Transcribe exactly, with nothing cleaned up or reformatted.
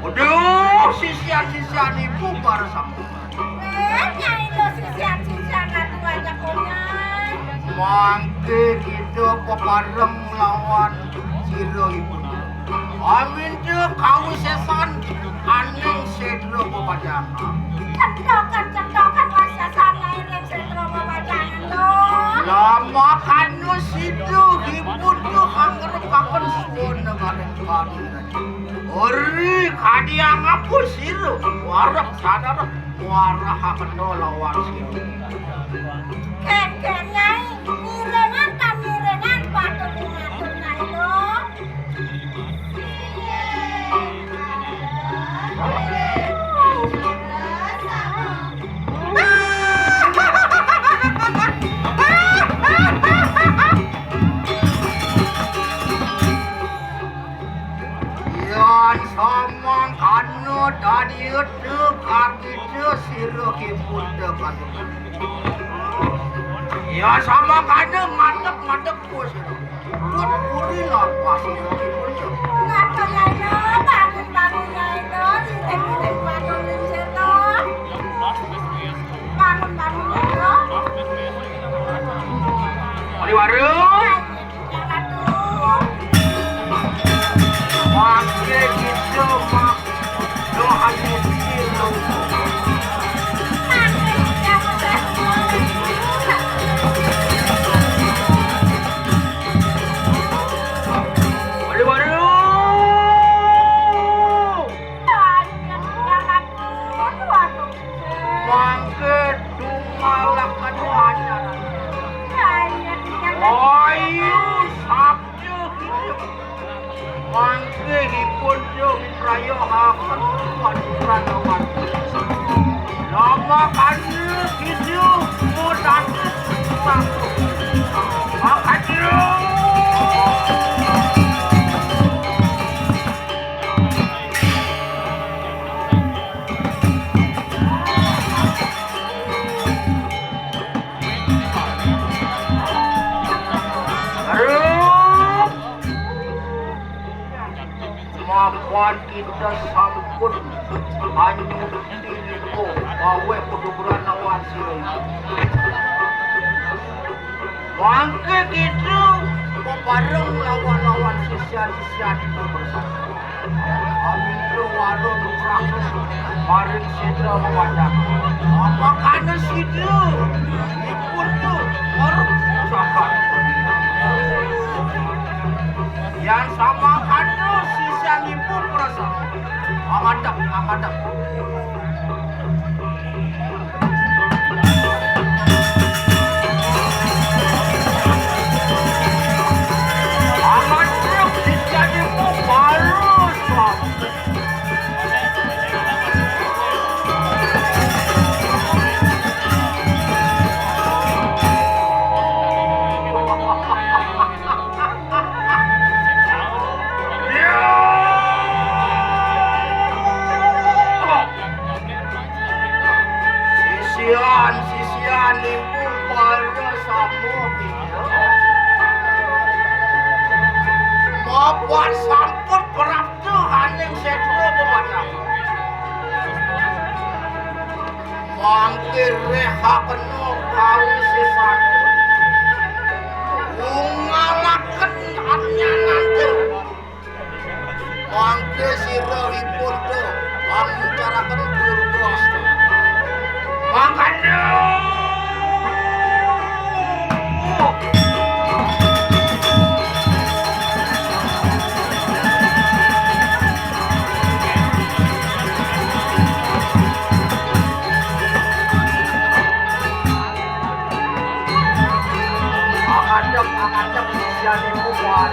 Aduh, sisian-sisian ibu para sampun. Eh, Nyai lo sisian-sisian atuh aja konyang. Mangke kita pepareng lawan sira ibu. Amin teh kawisesan aning sedra bebajangan. Centokan-centokan wasesan aning sedra bebajangan lo. Lama kanu sida ibu teh angger kapan suwun ngaring kadi. Ori kadi angapu sira warek sadar warahakena lawan sira. Kengkeng Nyai, mirengan tan mirengan patut dimatur Nyai lo. Yan samangkana dadi etu kartita sira kipun depan. Ya samangkana ngadep-ngadep ku sira. Pun puri lapas sira kipun. Ngapa Nyai lo, bangun-bangun Nyai lo, lincir-lincir bangun lincir lo. Bangun-bangun Nyai lo. Ari warung. Mangke kita mak doa nyuci. Ari warung. Mangke dumalaken acara. Ayu sabda hidup. Mangke ipun yo rayohaken aturan awan. Nama kanu hidup mudatus satu. Makasih. Aduh. Mapan kita sampun anyuti liko bawe keduduran lawan sira. Mangke kita bebareng lawan-lawan sisian-sisian itu bersama. Amin tu warung nugraha maring sida wajah. Apa kana sida? Ipun tu baru sabar. Yang sama kana sisian ibu perasa. Amadap, amadap. Sisian, sisian ibu para samu. Mapan sampun prapta aning sedra bebadangan. Mangke rehakena kawisesan. Ungalaken anyanante. Mangke sira ipun tu angucaraken durgasta. Mangkana Angadep, angadep, sisian ibu kuat.